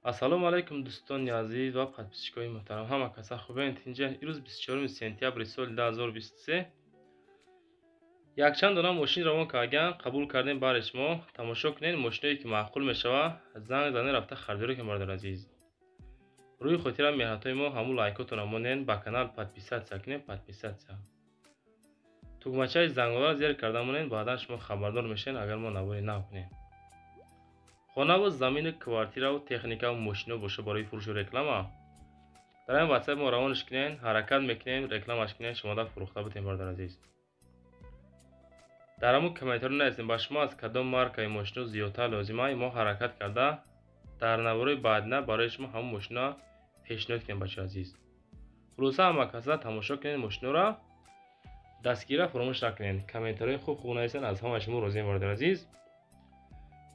Ассалому алайкум, дӯстони азиз ва подписчикои муҳтарам. Ҳама каса хубен? Инҷа имрӯз 24 сентябри соли 2023 якчанд дона мошин равон кардан, қабул кардем барои шумо. Тамошо кунед, мошиное ки маъқул мешава, занг занед, рафта харидорӣ кунед, бародари азиз. Рӯи хотира меҳнатҳои мо ҳамун лайкотонро монед, ба канал подписаться кунед, подписаться. Тугмачаи зангора зер карда монед, баъдан шумо хабардор мешавед, агар мо навори нав кунем. Хонаву замину квартираву техникаву мошино боша барои фурӯшу реклама. Дар ин WhatsApp мо равонаш кунед, ҳаракат мекунем, рекламаш кунем, шумода фурӯхта бутем, бародари азиз. Дар ҳамун комментариҳо нависем, ба шумо аз кадом маркаи мошино зиёдтар лозима, мо ҳаракат карда дар наворои баъдина барои шумо ҳамун мошино пешниҳод кунем, бачаи азиз. Хулоса, ҳама каса тамошо кунед мошинора, дастгирӣ фаромӯш накунед, комментариҳои хуб хуб нависед, аз ҳамаи шумо розием, бародари азиз.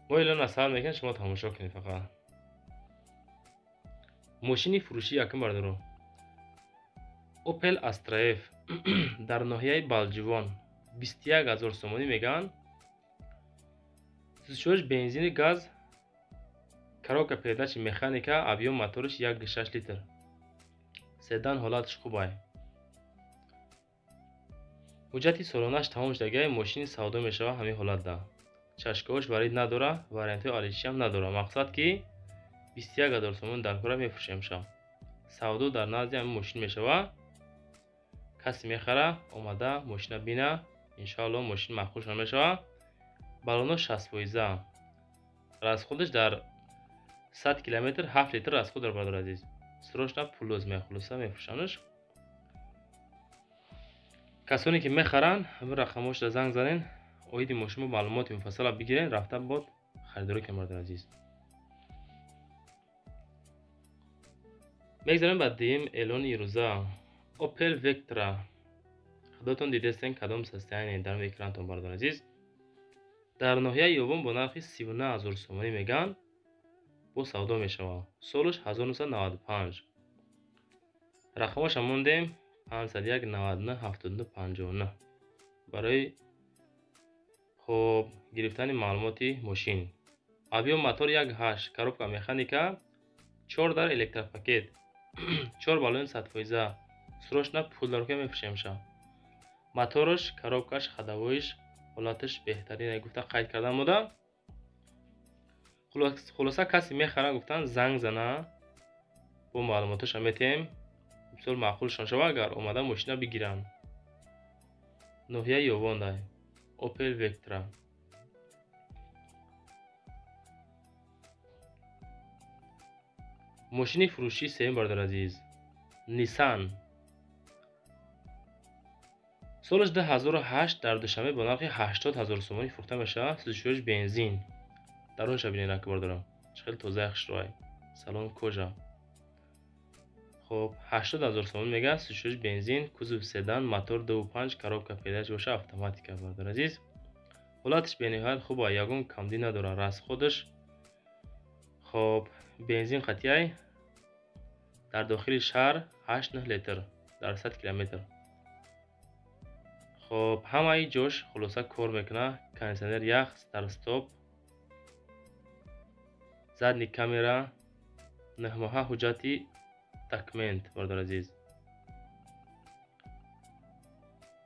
Мо эълон насиҳат мекунем, шумо тамошо кунед фақат. Мошини фурӯшӣ якум, бародаро. Opel Astra F дар ноҳияи Балҷувон 21 000 сомонӣ мегӯянд. Сӯзишвориш бензини газ, коробка передачи механика, объём моториш 1,6 литр. Седан, ҳолаташ хубай. Ҳуҷҷати солонааш тамом шудагиай, мошини савдо мешава ҳамин ҳолатда. Чашкаҳош варид надора, вариантҳои алишиам надора. Мақсад ки 21 000 сомон дар кора мефурӯшем ша. Савдо дар назди ҳамин мошин мешава. Касе мехара, омада мошина бина, иншоалло мошин маъқулшон мешава. Баллоно 60%. Расходаш дар 100 километр 7 литр расход дорад, бародари азиз. Срочно пул лозим, хулоса мефурӯшамш. Касоне ки мехаранд, ҳамин рақамҳошро занг занед, оиди мошин маълумоти муфассала бигиред, рафта бод харидорӣ кунед, бародари азиз. Мегзарем ба дуюм эълони ирӯза. Opel Vectra. Худотон дидестен кадом состояние дар экранатон, бародари азиз. Дар ноҳияи Ёвон бо нархи 39 000 сомонӣ мегӯянд, бо савдо мешавад. Солаш 1995. Рақамашам мондем 501 99 79 59 барои хоб гирифтани маълумоти мошин. Объём мотор 1,8, коробка механика, 4 дар электропакет, 4 баллони 100%. Срочно пул дар мефурӯшем ша. Мотораш, коробкаш, ходовоиш ҳолаташ беҳтарин гуфта қайд карда мода. Хулоса, касе мехара, гуфтан занг зана, бо маълумоташа метем, мисол маъқулшон шава, агар омада мошина бигиранд. Ноҳияи Ёвондай. Opel Vectra. Мошини фурӯшии сеюм, бародари азиз. Nissan. Солаш 2008 дар Душанбе бо нархи 80 000 сомонӣ фурӯхта мешавад. Сӯзишвориш бензин. Дарунша бинед, ака бародарам. Чӣ хеле тозаи хушрӯай. Салон кожа. Хоб, 80 000 сомонӣ мегӯяд, сӯзишвориш бензин, кузов седан, мотор 2,5, коробка передач боша автоматика, бародари азиз. Ҳолаташ бениҳоят хуб, ягон камдӣ надорад. Расходаш хоб бензин қатъияй дар дохили шаҳр 8-9 литр дар 100 километр. Хоб, ҳамаи ҷош хулоса кор мекунад. Кондитсионер ях, старт-стоп, задний камера, 9 моҳа ҳуҷҷати документ, бародари азиз.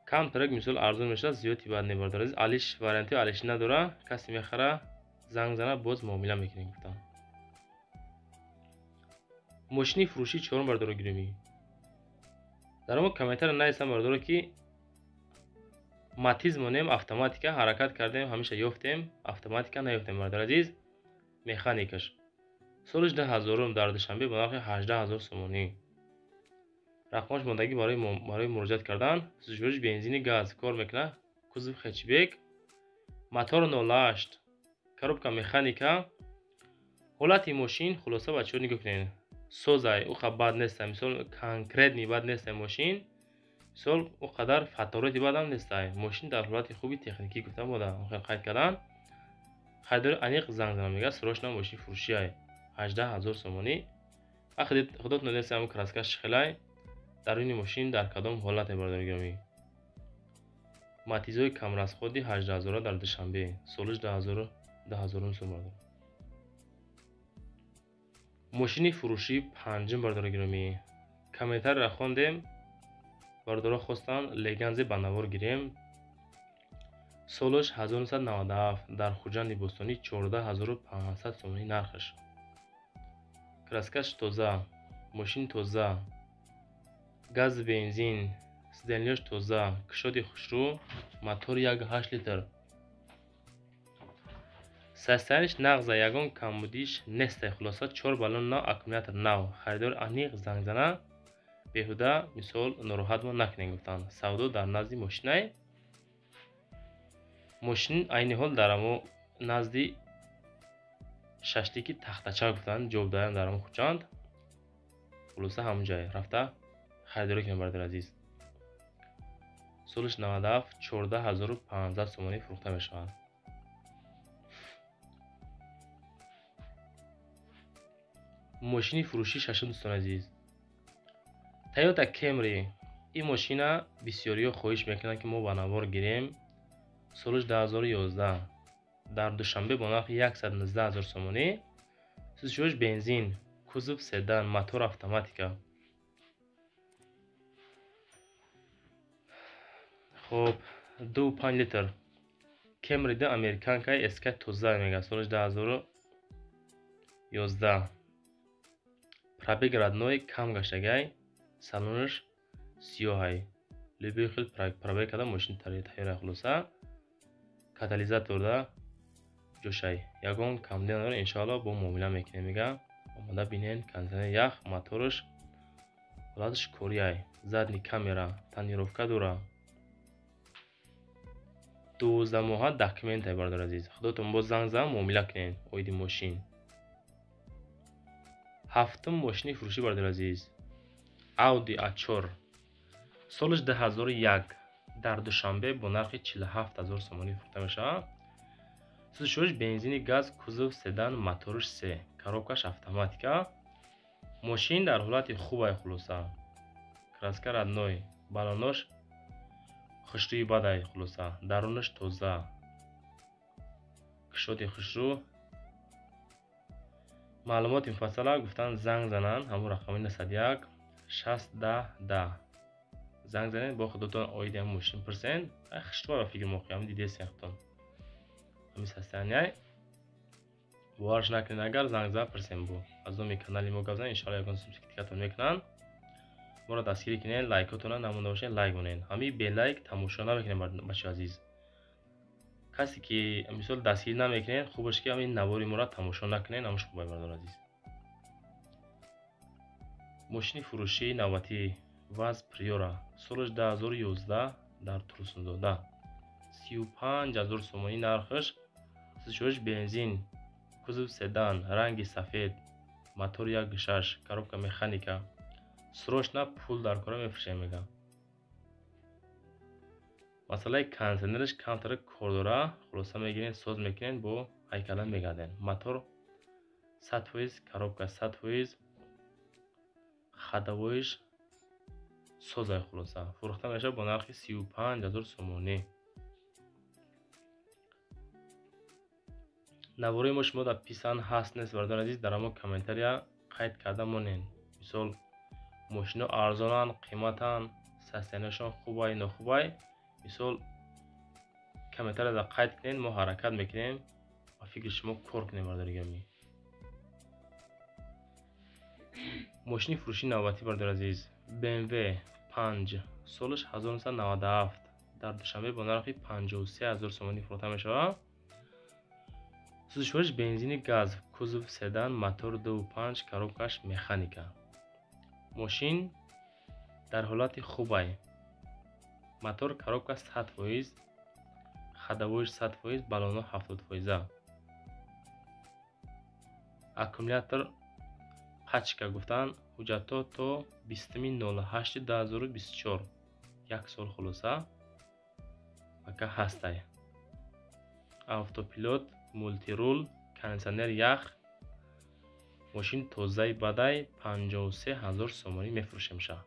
Камтарак мисол арзон мешавад, зиёди бад не, бародари азиз. Алиш варианти алиш надора, касе мехара, занг зана, боз муомила мекунем, гуфтам. Мошини фурӯшии чорум, бародаро гиромӣ. Дар мо комментарио нависам, бародаро, ки Матиз монем автоматика, ҳаракат кардем, ҳамеша ёфтем, автоматика наёфтем, бародари азиз. Механикаш. Солаш 2000 дар Душанбе бо нархи 18 000 сомонӣ. Рақамаш мондагӣ барои муроҷиат кардан. Сӯзишвориш бензини газ кор мекунад, кузов хэтчбек, мотор 0,8, коробка механика. Ҳолати мошин хулоса, бачаҳо, нигоҳ кунед. Созай, ӯ қа бад нестай, мисол конкретный бад нестай мошин. Мисол ӯ қадар фатороти бадам нестай. Мошин дар ҳолати хуби техникӣ гуфта мода, қайд кардан. Харидори аниқ занг занам, мегӯяд, срочно мошин фурӯшиай. 18 000 сомонӣ. Худотон донеста ҳамун краскаш чӣ хелай, даруни мошин дар кадом ҳолате, бародари гиромӣ. Матизои камрасходи 18 000 дар Душанбе. Солиш 2000 сом, бародар. Мошини фурӯшии панҷум, бародари гиромӣ. Комментарийро хондем, бародаро хостанд Леганзе ба навор гирем. Солаш 1997, дар Хуҷанди Бостонӣ 14500 сомонӣ нархаш. Краскаш тоза, мошин тоза, газ бензин, сиденьяш тоза, кушоди хушрӯ, мотор 1,8 литр. Состояниш нағза, ягон камбудиш нестай. Хулоса 4 баллон нав, аккумулятор нав. Харидор аниқ занг зана, беҳуда мисол нороҳатмо накунем гуфтанд. Савдо дар назди мошинай. Мошин айни ҳол дар амо назди шашлики тахтача гуфтанд, ҷавоб даям дар амо Хуҷанд. Хулоса ҳамон ҷай рафта харидорӣ кунем, бародари азиз. Солиш 97, 14500 сомонӣ фурӯхта мешавад. Мошини фурӯшии шашум, дӯстони азиз. Toyota Camry. Ин мошина бисёриҳо хоҳиш мекунанд, ки мо ба навор гирем. Солиш 2011, дар Душанбе бо нархи 119 000 сомонӣ. Сӯзишвориш бензин, кузов седан, мотор автоматика. Хоб, 2,5 литр. Camry д американка SK тоза мега, солиш 2011. Пробег родной кам гаштагай, салонаш сиёҳай. Любой хел пробег карда мошин тайёра. Хулоса катализаторда ҷошай. Ягон камбудӣ надора, иншоалло бо муомила мекунем мега. Омада бинен, кондитсионер ях, мотораш ҳолаташ кориай. Задний камера, тонировка дора. 12 моҳа документай, бародари азиз. Худотон боз занг зан, муомила кунед оиди мошин. Ҳафтум мошини фурӯшӣ, бародари азиз. Audi A4. Солаш 2001, дар Душанбе бо нархи 47000 сомонӣ фурӯхта мешавад. Сӯзишвориш бензини газ, кузов седан, мотораш се, коробкаш автоматика. Мошин дар ҳолати хубай. Хулоса краска родной, баллонош хушрӯи бадай. Хулоса дарунаш тоза, кушоди хушрӯ. Маълумоти муфассала гуфтанд занг зананд ҳамон рақами 901 60 10 10 занг занед, бо худотон оиди ҳамин мошин пурсен. Хушрӯ ба фикр моқи ҳамин дидесен худтон ҳамин состоянияй. Боварш накунед, агар занг зад пурсем, бо аз номи канали мо гап занед, иншоалло ягон сум скидкатон мекунанд. Моро дастгирӣ кунед, лайкотонро намонда бошед, лайк монед. Ҳамин бе лайк тамошо намекунем, бачаи азиз. Касе ки мисол дастгирӣ намекунед, хубаш ки ҳамин навори моро тамошо накунед, ҳамаш хуб, бародари азиз. Мошини фурӯшии навбатӣ ВАЗ Приора, солаш 2011, дар Турсунзода 35000 сомонӣ нархаш. Сӯзишвориш бензин, кузов седан, ранги сафед, мотор 1,6, коробка механика. Срочно пул дар кора мефурӯшем мега. Масъалаи кондитсионераш камтар кор дора. Хулоса мегирен, соз мекунен, бо ҳайкала мегарден. Мотор 100%, коробка 100%, ходовоиш созай. Хулоса фурӯхта мешавад бо нархи 35000 сомонӣ. Наворои мо шумо дар писанд ҳаст нест, бародари азиз, дар ҳамо комментария қайд карда монед. Мисол мошино арзонанд, қиматанд, состоянияшон хубай, нохубай, мисол комментарияда қайд кунед, мо ҳаракат мекунем ба фикри шумо кор кунем, бародари гиромӣ. Мошини фурӯшии навбатӣ, бародари азиз, BMW 5, солаш 1997, дар Душанбе бо нархи 53000 сомонӣ фурӯхта мешавад. Сӯзишвориш бензини газ, кузов седан, мотор 2,5, коробкаш механика. Мошин дар ҳолати хубай. Мотор, коробка 100%, ходовоиш 100%, баллонҳо 70%. Аккумулятор пачка гуфтанд, ҳуҷҷатҳо то 20.08.2024, як сол хулоса ака ҳастай. Автопилот, мультирул, кондитсионер ях, мошин тозаи бадай, 53000 сомонӣ мефурӯшем ша.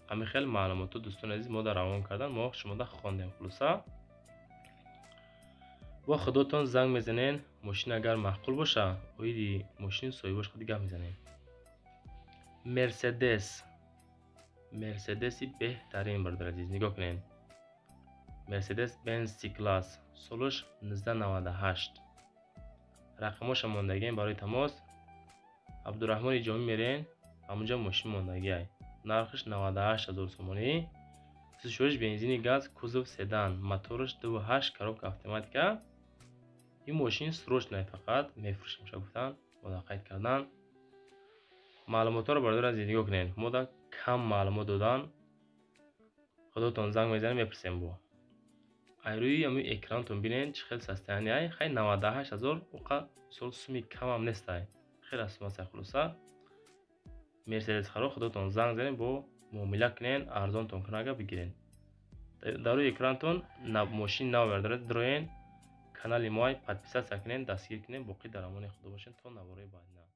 Ҳамин хел маълумотҳо, дӯстони азиз, мо дар равон кардан, мо шумода хондем. Хулоса бо худотон занг мезанен, мошин агар маъқул боша, оиди мошин соҳибош худи гап мезанем. Мерседес, Мерседеси беҳтарин, бародари азиз, нигоҳ кунед. Мерседес Бенз С класс, солаш 1998. Рақамоша мондагием барои тамос. Абдураҳмони Ҷомӣ мерен, ҳамунҷа мошин мондагиай. Нархаш 98 ҳазор сомонӣ. Сӯзишвориш бензини газ, кузов седан, мотораш 2,8, коробка автоматика. Ин мошин срочный, фақат мефурӯшем ша гуфтан, мода қайд кардан. Маълумотҳоро, бародари азиз, нигоҳ кунед. Мода кам маълумот додан. Худотон занг мезанем, мепурсем бо. Ай рӯи ҳамин экранатон бинед, чӣ хел состояние ай. Хай, 98 ҳазор уқа мисол суми камам нестай. Хеле сум аст. Хулоса, Мерседес харо худотон занг занед, бо муомила кунед, арзонтон кунага бигиред. Дар рӯи экранатон мошин нав бардоред, дроен канали моай подписаться кунед, дастгир кунед. Боқӣ дар амони Худо бошед то навораи баъдина.